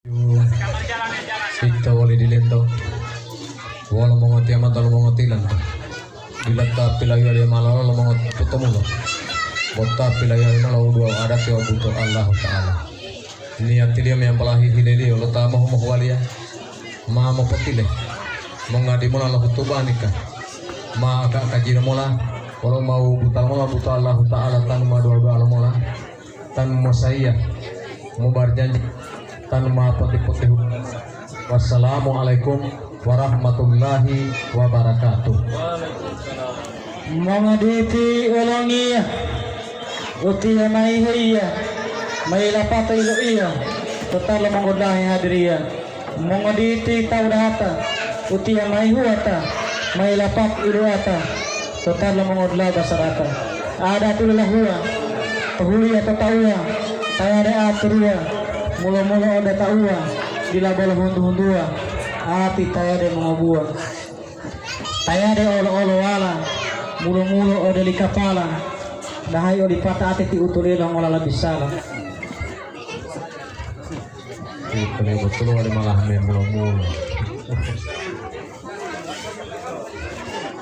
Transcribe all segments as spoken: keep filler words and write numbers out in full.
Ito woli dileto wolo mongotiyamanto lo mongotilanto. Dila ta pilayuwaliyo malolo lo mongototomulo, bo ta pilayuwaliyo malo wuduwa adati wabuto Allahuta'ala. Niyatiliyo meyambo lahi hileliyo lo ta mohu-mohuwaliya ma mopotile, mongadi mola lo hutuba nika, ma aka-akajilo mola, wolo ma wubutalo mola buto Allahuta'ala tanu ma duwa-duwalo mola. Tan mosaiya, mobarjanji, tan ma poti-potihu. Wassalamualaikum warahmatullahi wabarakatuh. Mongoditi olongiya, utiya mayi heiya, mayi lapata iloiya, to tala mongodulahe hadiriya. Mongoditi tawu data, utiya mayi huwata, mayi lapata iluwata, to tala mongodulahe basarata. Adati lolahuwa, to huliya to tauwa, tayade aturuwa, mulo-mulo ode tauwa, dila bolo huntu-huntuwa, ati tayade mongobuwa. Tayade olo-olowala, mulo-mulo ode likapala, dahayi olipata ati ti utulilo ngola labisala. Ito botulu wali malah memulo-mulo.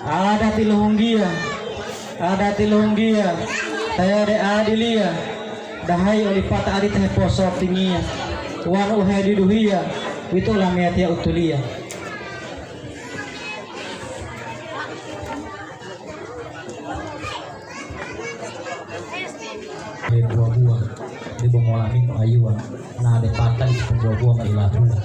Adati lohunggiya, adati lohunggiya, tayade adiliya, dahayi olipata adita heposotingiya, wonu u hediduhiya, wito lamiyatiya utuliya. Buwa-buwa, debo mola minu ayuwa, na de pata li buwa-buwa ma ilahula.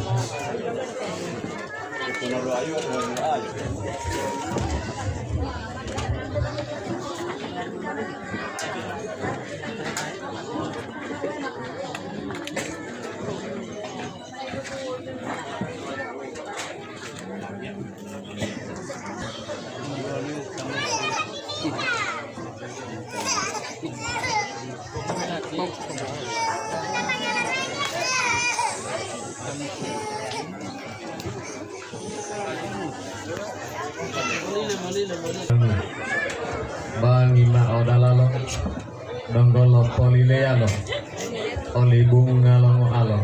Bangi ma'o dalalo, donggo lo polileyalo, oli bunga lo ngoalo.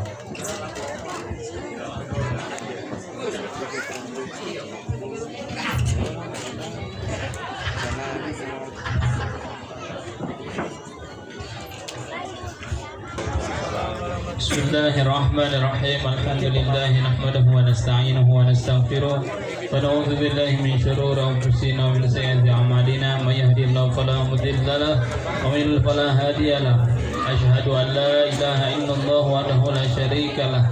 بسم الله الرحمن الرحيم. الحمد لله نحمده ونستعينه ونستغفره ونعوذ بالله من شرور أنفسنا ومن سيئات أعمالنا. من يهدي الله فلا مضل له ومن يضلل فلا هادي له. أشهد أن لا إله إلا الله وحده لا شريك له